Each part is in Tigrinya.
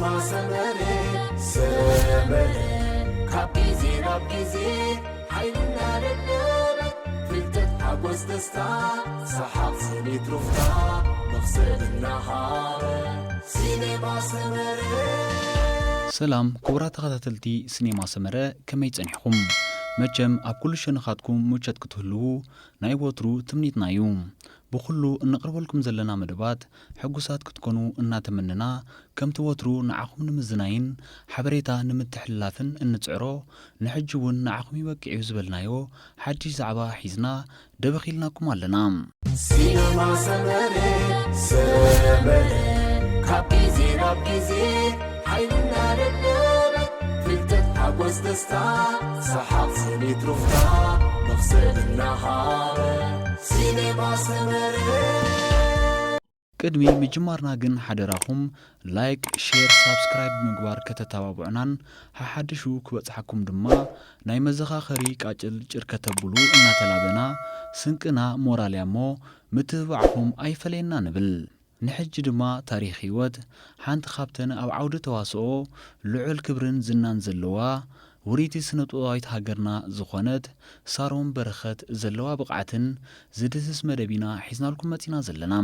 ማሰመረ ሰመረ ካብ ግዜ ናብ ግዜ ሓይልና ደደበ ፍልጠት ሓጎስ ደስታ ሰሓቕ ስኒት ሩፍታ መኽሰብ እናሃበ ሲኔማ ሰመረ። ሰላም ክቡራት ተኸታተልቲ ሲኔማ ሰመረ፣ ከመይ ጸኒሕኹም? መቸም ኣብ ኩሉ ሸነኻትኩም ምቾት ክትህልዉ ናይ ወትሩ ትምኒትና እዩ። ብኹሉ እነቕርበልኩም ዘለና መደባት ሕጉሳት ክትኮኑ እናተመነና፣ ከምቲ ወትሩ ንዓኹም ንምዝናይን ሓበሬታ ንምትሕልላፍን እንጽዕሮ፣ ንሕጂ እውን ንዓኹም ይበቅዕ እዩ ዝበልናዮ ሓድሽ ዛዕባ ሒዝና ደበኺልናኩም ኣለና። ሲነማ ሰመረ ሰመረ ካብ ግዜ ናብ ግዜ ሓይልና ደደበ ፍልጠት ሓጎስ ደስታ ሰሓቕ ስኒት ሩፍታ መኽሰብ እናሃበ ሲነማ ሰመረ። ቅድሚ ምጅማርና ግን ሓደራኹም ላይክ፣ ሼር፣ ሳብስክራይብ ብምግባር ከተተባብዑናን ሓሓድሹ ክበጽሓኩም ድማ ናይ መዘኻኸሪ ቃጭል ጭር ከተብሉ እናተላበና፣ ስንቅና ሞራል እያ እሞ ምትብባዕኹም ኣይፈለየና ንብል። ንሕጂ ድማ ታሪኽ ህይወት ሓንቲ ካብተን ኣብ ዓውዲ ተዋስኦ ልዑል ክብርን ዝናን ዘለዋ ውርይቲ ስነ-ጥበባዊት ሃገርና ዝኾነት ሳሮን በረኸት ዘለዋ ብቕዓትን ዝድህስስ መደብ ኢና ሒዝናልኩም መጺና ዘለና።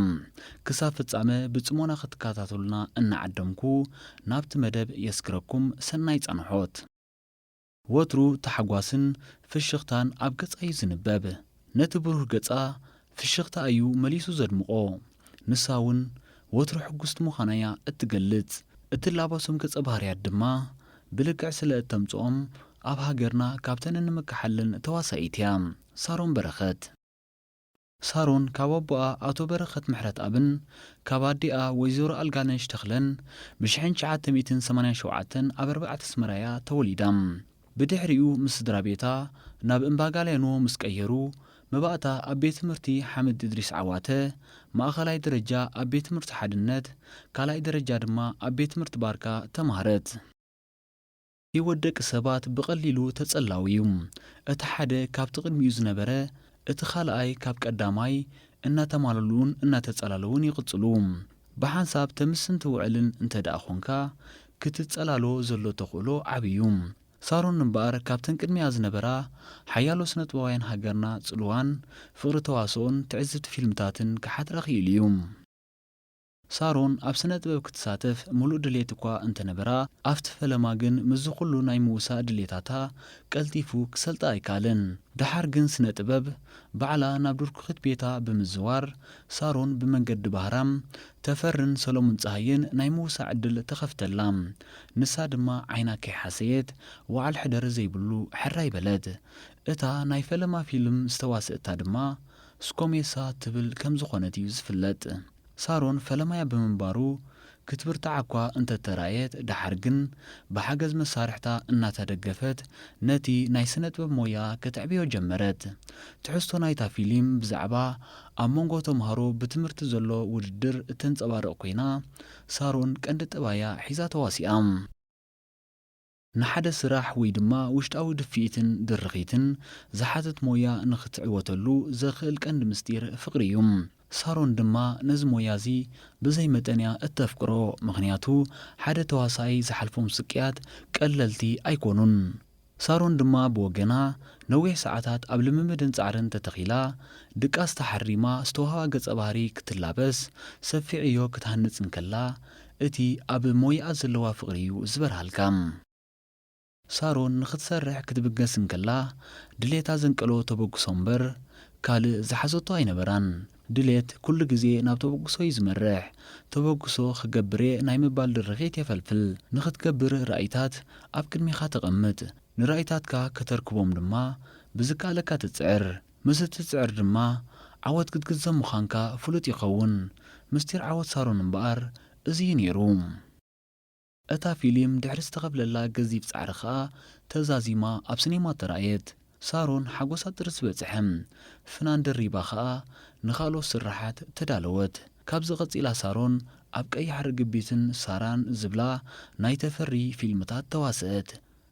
ክሳብ ፍጻመ ብጽሞና ክትከታተሉና እናዓደምኩ ናብቲ መደብ የስግረኩም። ሰናይ ጻንሖት። ወትሩ ታሕጓስን ፍሽኽታን ኣብ ገጻ እዩ ዝንበብ። ነቲ ብሩህ ገጻ ፍሽኽታ እዩ መሊሱ ዘድምቖ። ንሳ እውን ወትሩ ሕጉስቲ ምዃና እያ እትገልጽ። እትላበሶም ገጸ ባህርያት ድማ ብልክዕ ስለ እተምጽኦም ኣብ ሃገርና ካብተን እንምከሓለን ተዋሳኢት እያ። ሳሮን በረኸት። ሳሮን ካብ ኣቦኣ ኣቶ በረኸት ምሕረትኣብን ካብ ኣዲኣ ወይዘሮ ኣልጋነሽ ተኽለን ብሽሕን ትሽዓተ ሚእትን ሰማንያን ሸውዓተን ኣብ ኣርባዕተ ኣስመራ እያ ተወሊዳ። ብድሕሪኡ ምስ ስድራ ቤታ ናብ እምባጋልያኖ ምስ ቀየሩ፣ መባእታ ኣብ ቤት ትምህርቲ ሓምድ እድሪስ ዓዋተ፣ ማእኸላይ ደረጃ ኣብ ቤት ትምህርቲ ሓድነት፣ ካልኣይ ደረጃ ድማ ኣብ ቤት ትምህርቲ ባርካ ተማህረት። ህይወት ደቂ ሰባት ብቐሊሉ ተጸላዊ እዩ። እቲ ሓደ ካብቲ ቅድሚኡ ዝነበረ፣ እቲ ካልኣይ ካብ ቀዳማይ እናተማለሉን እናተጸላለውን ይቕጽሉ። ብሓንሳብ ተምስን ትውዕልን እንተ ደኣ ኾንካ፣ ክትጸላሎ ዘሎ ተኽእሎ ዓቢ እዩ። ሳሮን እምበኣር ካብተን ቅድሚኣ ዝነበራ ሓያሎ ስነ-ጥበባውያን ሃገርና ጽልዋን ፍቕሪ ተዋስኦን ትዕዝብቲ ፊልምታትን ክሓድራ ክኢሉ እዩ። ሳሮን ኣብ ስነ-ጥበብ ክትሳተፍ ምሉእ ድሌት እኳ እንተነበራ፣ ኣብቲ ፈለማ ግን ምስዚ ኩሉ ናይ ምውሳእ ድሌታታ ቀልጢፉ ክሰልጣ ኣይከኣለን። ደሓር ግን ስነ-ጥበብ ባዕላ ናብ ድርኩኺት ቤታ ብምዝዋር፣ ሳሮን ብመንገዲ ባህራም ተፈርን ሰሎሙን ጸሃየን ናይ ምውሳእ ዕድል ተኸፍተላ። ንሳ ድማ ዓይና ከይሓሰየት፣ ወዓል ሕደር ዘይብሉ ሕራይ በለት። እታ ናይ ፈለማ ፊልም ዝተዋስእታ ድማ ስኮሜሳ ትብል ከም ዝኾነት እዩ ዝፍለጥ። ሳሮን ፈለማያ ብምንባሩ ክትብርታዕ እኳ እንተተራእየት፣ ደሓር ግን ብሓገዝ መሳርሕታ እናተደገፈት ነቲ ናይ ስነ-ጥበብ ሞያ ከተዕብዮ ጀመረት። ትሕዝቶ ናይታ ፊልም ብዛዕባ ኣብ መንጎ ተምሃሮ ብትምህርቲ ዘሎ ውድድር እተንጸባርቕ ኮይና፣ ሳሮን ቀንዲ ጠባያ ሒዛ ተዋሲኣ። ንሓደ ስራሕ ወይ ድማ ውሽጣዊ ድፍኢትን ድርኺትን ዝሓትት ሞያ ንኽትዕወተሉ ዘኽእል ቀንዲ ምስጢር ፍቕሪ እዩ። ሳሮን ድማ ነዚ ሞያ እዚ ብዘይ መጠን እያ እተፍቅሮ፣ ምኽንያቱ ሓደ ተዋሳኣይ ዝሓልፎም ስቅያት ቀለልቲ ኣይኮኑን። ሳሮን ድማ ብወገና ነዊሕ ሰዓታት ኣብ ልምምድን ጻዕርን ተተኺላ፣ ድቃስ ተሓሪማ ዝተዋህባ ገጸ ባህሪ ክትላበስ ሰፊዕ ዕዮ ክትሃንጽ እንከላ፣ እቲ ኣብ ሞያኣ ዘለዋ ፍቕሪ እዩ ዝበርሃልካ። ሳሮን ንኽትሰርሕ ክትብገስ እንከላ፣ ድሌታ ዘንቀሎ ተበግሶ እምበር ካልእ ዝሓዘቶ ኣይነበራን። ድሌት ኩሉ ግዜ ናብ ተበግሶ እዩ ዝመርሕ። ተበግሶ ክገብር እየ ናይ ምባል ድርኺት የፈልፍል። ንኽትገብር ራእይታት ኣብ ቅድሜኻ ተቐምጥ። ንራእይታትካ ከተርክቦም ድማ ብዝከኣለካ ትጽዕር። ምስ እትጽዕር ድማ ዓወት ክትግዘም ምዃንካ ፍሉጥ ይኸውን። ምስጢር ዓወት ሳሮን እምበኣር እዚ እዩ ነይሩ። እታ ፊልም ድሕሪ ዝተኸፍለላ ገዚፍ ጻዕሪ ከኣ ተዛዚማ ኣብ ሲኔማ ተራእየት። ሳሮን ሓጎሳ ጥሪ ዝበጽሐ ፍናን ደሪባ ከኣ ንኻልኦት ስርሓት ተዳለወት። ካብዚ ቀጺላ ሳሮን ኣብ ቀያሕ ርግቢትን ሳራን ዝብላ ናይ ተፈሪ ፊልምታት ተዋስአት።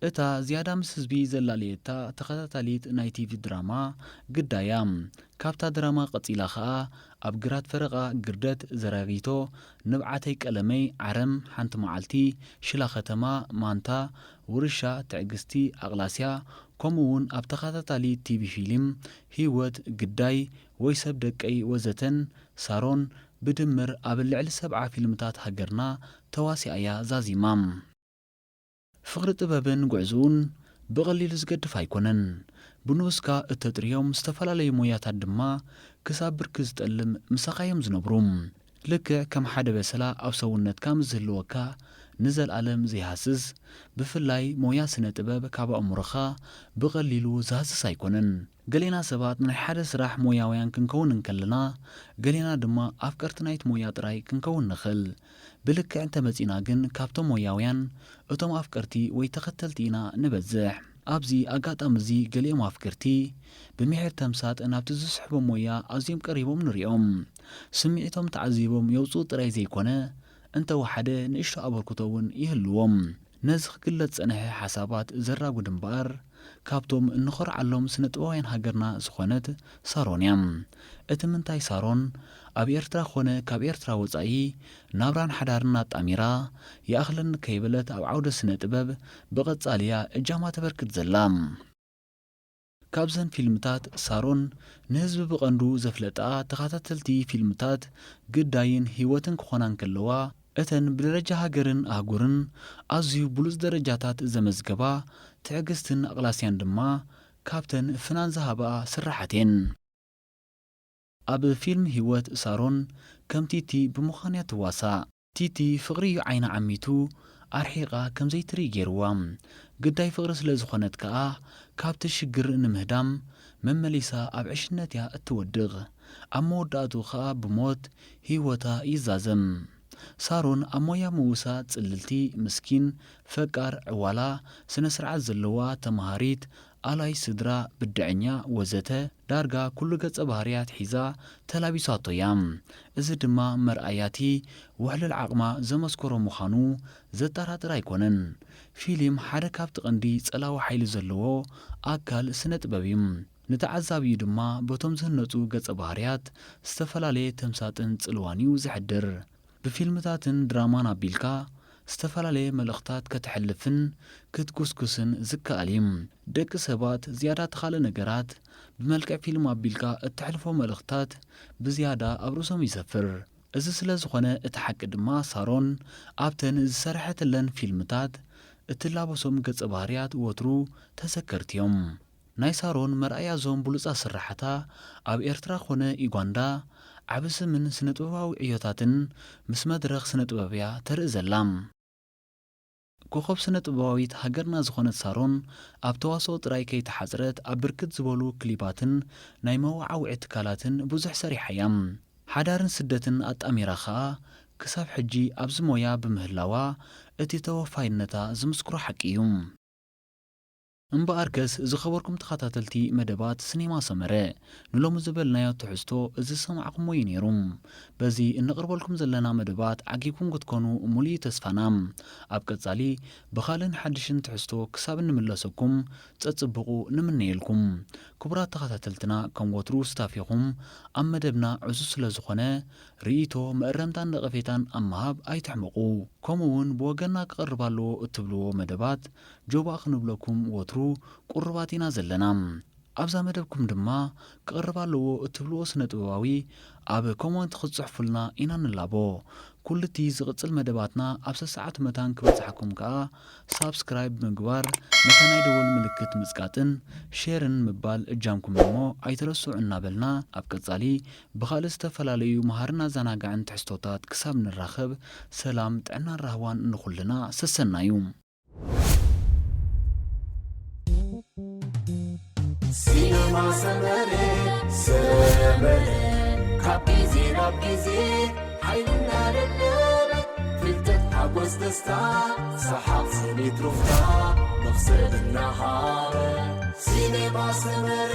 እታ ዝያዳ ምስ ህዝቢ ዘላለየታ ተኸታታሊት ናይ ቲቪ ድራማ ግዳይ እያ። ካብታ ድራማ ቀጺላ ኸኣ ኣብ ግራት ፈረቓ ግርደት ዘራጊቶ፣ ንብዓተይ ቀለመይ፣ ዓረም፣ ሓንቲ መዓልቲ፣ ሽላ ከተማ፣ ማንታ፣ ውርሻ፣ ትዕግስቲ፣ ኣቕላስያ፣ ከምኡ እውን ኣብ ተኸታታሊ ቲቪ ፊልም ህይወት፣ ግዳይ፣ ወይ ሰብ ደቀይ ወዘተን ሳሮን ብድምር ኣብ ልዕሊ ሰብዓ ፊልምታት ሃገርና ተዋሲኣ እያ ዛዚማ። ፍቕሪ ጥበብን ጉዕዝኡን ብቐሊሉ ዝገድፍ ኣይኮነን። ብንኡስካ እተጥርዮም ዝተፈላለዩ ሞያታት ድማ ክሳብ ብርኪ ዝጠልም ምሳኻ እዮም ዝነብሩ። ልክዕ ከም ሓደ በሰላ ኣብ ሰውነትካ ምስ ዝህልወካ ንዘልኣለም ዘይሃስስ፣ ብፍላይ ሞያ ስነ ጥበብ ካብ ኣእምሮኻ ብቐሊሉ ዝሃስስ ኣይኮነን። ገሌና ሰባት ናይ ሓደ ስራሕ ሞያውያን ክንከውን እንከለና፣ ገሌና ድማ ኣፍቀርቲ ናይቲ ሞያ ጥራይ ክንከውን ንኽእል። ብልክዕ እንተመጺና ግን ካብቶም ሞያውያን እቶም ኣፍቀርቲ ወይ ተኸተልቲ ኢና ንበዝሕ። ኣብዚ ኣጋጣሚ እዚ ገሊኦም ኣፍቀርቲ ብምሒር ተምሳጥ ናብቲ ዝስሕቦም ሞያ ኣዝዮም ቀሪቦም ንሪኦም። ስምዒቶም ተዓዚቦም የውጽኡ ጥራይ ዘይኮነ፣ እንተወሓደ ንእሽቶ ኣበርክቶ እውን ይህልዎም። ነዚ ክግለጽ ጸንሐ ሓሳባት ዘራጉድ እምበኣር፣ ካብቶም እንኾርዓሎም ስነ ጥበባውያን ሃገርና ዝኾነት ሳሮን እያ። እቲ ምንታይ ሳሮን ኣብ ኤርትራ ኾነ ካብ ኤርትራ ወጻኢ ናብራን ሓዳርን ኣጣሚራ፣ ይኣኽለኒ ከይበለት ኣብ ዓውደ ስነ ጥበብ ብቐጻሊ እያ እጃማ ተበርክት ዘላ። ካብዘን ፊልምታት ሳሮን ንህዝቢ ብቐንዱ ዘፍለጣ ተኸታተልቲ ፊልምታት ግዳይን ህይወትን ክኾና እንከለዋ፣ እተን ብደረጃ ሃገርን ኣህጉርን ኣዝዩ ብሉጽ ደረጃታት ዘመዝገባ ትዕግስትን ኣቕላስያን ድማ ካብተን ፍናን ዝሃባ ስራሓት እየን። ኣብ ፊልም ህይወት ሳሮን ከም ቲቲ ብምዃን እያ ትዋሳእ። ቲቲ ፍቕሪ እዩ ዓይና ዓሚቱ ኣርሒቓ ከም ዘይትርኢ ገይርዋ። ግዳይ ፍቕሪ ስለ ዝኾነት ከኣ ካብቲ ሽግር ንምህዳም መመሊሳ ኣብ ዕሽነት እያ እትወድቕ። ኣብ መወዳእትኡ ከኣ ብሞት ህይወታ ይዛዘም። ሳሮን ኣብ ሞያ ምውሳ ጽልልቲ፣ ምስኪን፣ ፈቃር፣ ዕዋላ፣ ስነ ስርዓት ዘለዋ፣ ተመሃሪት፣ ኣላይ ስድራ፣ ብድዐኛ ወዘተ ዳርጋ ኩሉ ገጸ ባህርያት ሒዛ ተላቢሳቶ እያ። እዚ ድማ መርኣያቲ ውሕሉል ዓቕማ ዘመስከሮ ምዃኑ ዘጠራጥር ኣይኮነን። ፊልም ሓደ ካብቲ ቀንዲ ጸላዊ ሓይሊ ዘለዎ ኣካል ስነ ጥበብ እዩ። ንተዓዛቢኡ ድማ በቶም ዝህነጹ ገጸ ባህርያት ዝተፈላለየ ተምሳጥን ጽልዋን እዩ ዘሕድር። ብፊልምታትን ድራማን ኣቢልካ ዝተፈላለየ መልእኽታት ከተሕልፍን ክትጉስጉስን ዝከኣል እዩ። ደቂ ሰባት ዝያዳ ተኻለ ነገራት ብመልክዕ ፊልም ኣቢልካ እተሕልፎ መልእኽታት ብዝያዳ ኣብ ርእሶም ይሰፍር። እዚ ስለ ዝኾነ እቲ ሓቂ ድማ ሳሮን ኣብተን ዝሰርሐትለን ፊልምታት እትላበሶም ገጸ ባህርያት ወትሩ ተዘከርቲ እዮም። ናይ ሳሮን መርኣያ እዞም ብሉጻት ስርሓታ ኣብ ኤርትራ ኮነ ዩጋንዳ ዓቢ ስምን ስነ ጥበባዊ ዕዮታትን ምስ መድረኽ ስነ ጥበብ እያ ተርኢ ዘላ። ኮኸብ ስነ ጥበባዊት ሃገርና ዝኾነት ሳሮን ኣብ ተዋስኦ ጥራይ ከይተሓጽረት ኣብ ብርክት ዝበሉ ክሊፓትን ናይ መወዓውዒ ትካላትን ብዙሕ ሰሪሓ እያ። ሓዳርን ስደትን ኣጣሚራ ከኣ ክሳብ ሕጂ ኣብዚ ሞያ ብምህላዋ እቲ ተወፋይነታ ዝምስክሮ ሓቂ እዩ። እምበኣርከስ ዝኸበርኩም ተኸታተልቲ መደባት ስኔማ ሰመረ፣ ንሎሚ ዝበልናዮ ትሕዝቶ እዚ ዝሰማዕኩሞ እዩ ነይሩ። በዚ እነቕርበልኩም ዘለና መደባት ዓጊብኩም ክትኮኑ ሙሉእ እዩ ተስፋና። ኣብ ቀጻሊ ብኻልእን ሓድሽን ትሕዝቶ ክሳብ እንምለሰኩም ጸጽብቑ ንምነየልኩም። ክቡራት ተኸታተልትና፣ ከም ወትሩ ስታፊኹም ኣብ መደብና ዕዙዝ ስለ ዝኾነ ርእይቶ፣ መእረምታን ነቐፌታን ኣብ ምሃብ ኣይትሕመቑ። ከምኡ እውን ብወገንና ክቐርብ ኣለዎ እትብልዎ መደባት ጆባእ ክንብለኩም ወትሩ ቁሩባት ኢና ዘለና። ኣብዛ መደብኩም ድማ ክቐርብ ኣለዎ እትብልዎ ስነ ጥበባዊ ኣብ ኮመንት ክትጽሕፉልና ኢና ንላቦ። ኩሉ እቲ ዝቕጽል መደባትና ኣብ ሰሰዓት መታን ክበጽሓኩም ከኣ ሳብስክራይብ ብምግባር ነታ ናይ ደወል ምልክት ምጽቃጥን ሼርን ምባል እጃምኩም እሞ ኣይትረስዑ እናበልና ኣብ ቀጻሊ ብኻልእ ዝተፈላለዩ መሃርን ኣዘናጋዕን ትሕዝቶታት ክሳብ ንራኸብ ሰላም ጥዕናን ራህዋን ንኹልና ሰሰናዩ። ሲነማ ሰመረ ሰመረ ካብ ግዜ ናብ ግዜ ሓይልና ደለበ ፍልጠት ሓጎስ ደስታ ሰሓቕ ስኒት ሩፍታ መኽሰብ እናሃበ ሲነማ ሰመረ